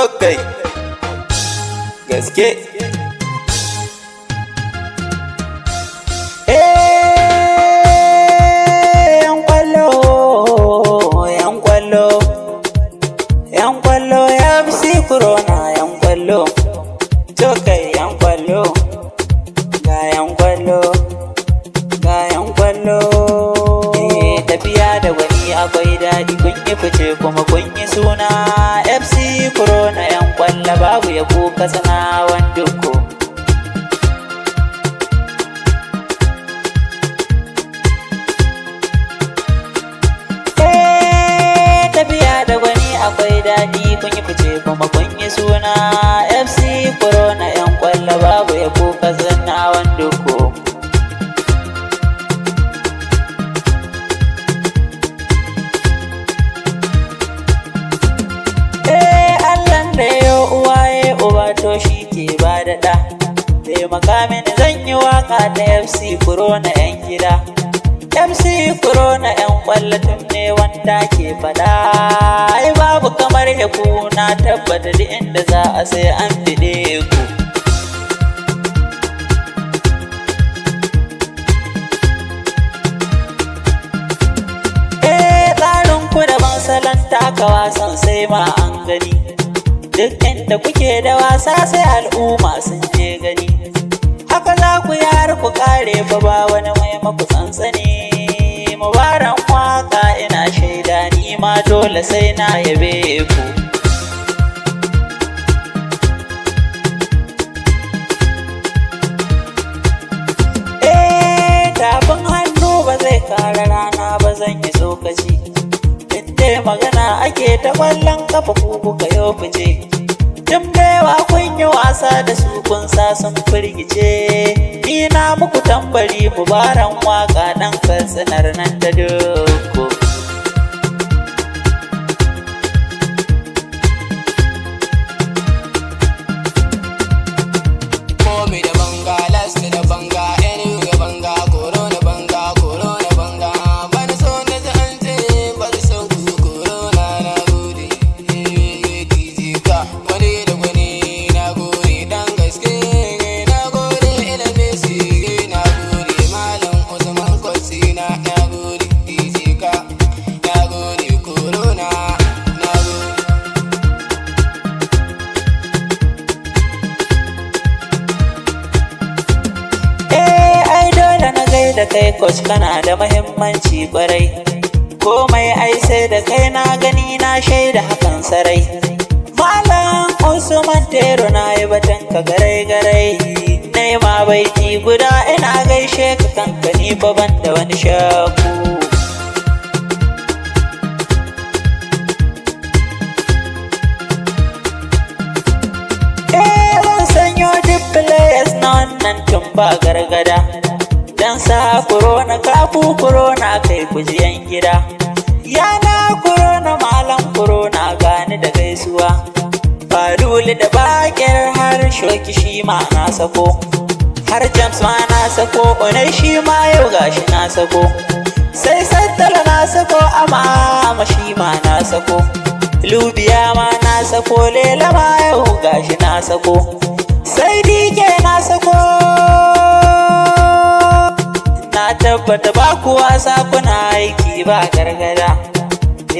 Kai gaske. Eh, yan kwallo, yan kwallo, yan kwallo, FC Corona, yan kwallo. To kai, yan kwallo, ga yan kwallo, ga yan kwallo. Eh, tafiya da gwani akwai daɗi. Kun yi fice kuma kun yi suna. FC Corona, yan kwallo, babu ya kuka sanawan dukko. Eh, tafiya da gwani akwai daɗi. Kun yi fice kuma kun yi suna. FC Corona, yan kwallo, babu ya kuka sanawan dukko. Eh, Allahn da ya uwaye uba, to shi ke ba da ɗa. Taimaka mini, zan yi waka ta FC Corona, 'yan gida. FC Corona, 'yan kwallo, tun ne wanda ke faɗa. Ai babu kamar ya ku, na tabbata duk inda za a sai an fiɗe ku. Eh, tsarin ku daban, salon taka wasan sai ma an gani. Duk inda kuke da wasa sai al'umma sun je gani. Haka za ku yi har ku kare fa, ba wani mai maku tsantsani. Mubaran waka, ina shaida ni ma dole sai na yabe ku. Eh, tafin hannu ba zai kara rana ba, zan yi tsokaci. In dai magana ake ta kwallon kafa, ku kuka yo fice. Tun baiwa kun yi wasa da su, kun sa sun firgice. Ni na muku tambari, Mubaran waka ɗan Katsinar nan ta dukko. Komi da banga, last da banga, anyway da banga, corona banga, corona banga. Bani so na ji an ce ba su son ku, corona, na gode. Eh, DJ ka, wani da gwani, na gode dan gaske, na gode ilimin siri, na gode Malam Usman Kwatsina, na gode DJ ka, na gode corona, na gode. Eh, ai dole na gaida kai coach, kana da mahimmanci kwarai. Komai ai sai da kai, na gani na shaida hakan sarai. Malam Usman Tero, na yi batun ka garai garai. Nema baiti guda, ina gaishe ka kankani fa, ban da wani shaku. Eh, zan sanyo duk players na wannan tun ba gargada. Dan sa corona, kafu corona, kai kujiyan gida. Yana corona, malam corona, gani da gaisuwa. Faduli da bakir har shoki shi ma na sako. Har James ma na sako, Onai shi ma yau gashi na sako. Sai Sattala na sako, ama shi ma na sako. Lubiya ma na sako, Lela ma yau gashi na sako. Sai DK na sako. Na tabbata ba ku wasa, kuna aiki ba gargada.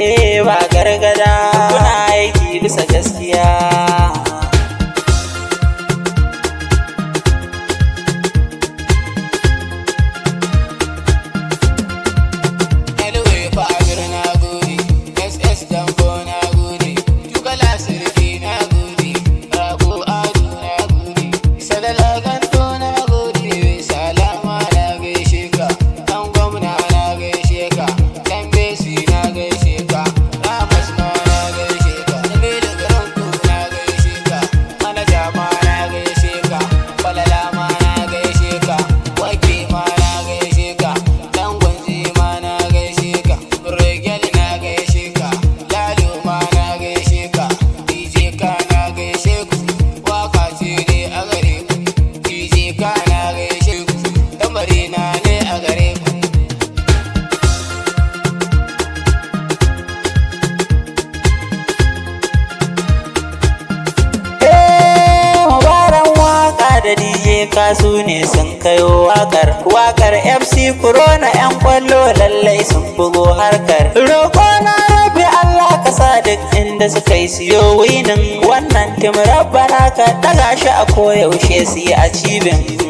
Eh, ba gargada, kuna aiki bisa gaskiya. Anyway, fa Amir na gode, SS Dambo na gode, Tukala Sirki na gode, Rago Ado na gode, Sadala Ganto na gode, Salama na gaishe ka, Dan Gwamna na gaishe ka, Dan Besi na gaishe ka, Ramas ma na gaishe ka, Jamilu Garanku na gaishe Kasu ne sun kayo wakar. Wakar FC Corona, 'yan kwallo lallai sun bugo harkar. Roƙo na Rabbi Allah ka sa duk inda suka yi siyo winning. Wannan team, Rabbana ka ɗaga shi a koyaushe su yi achieving.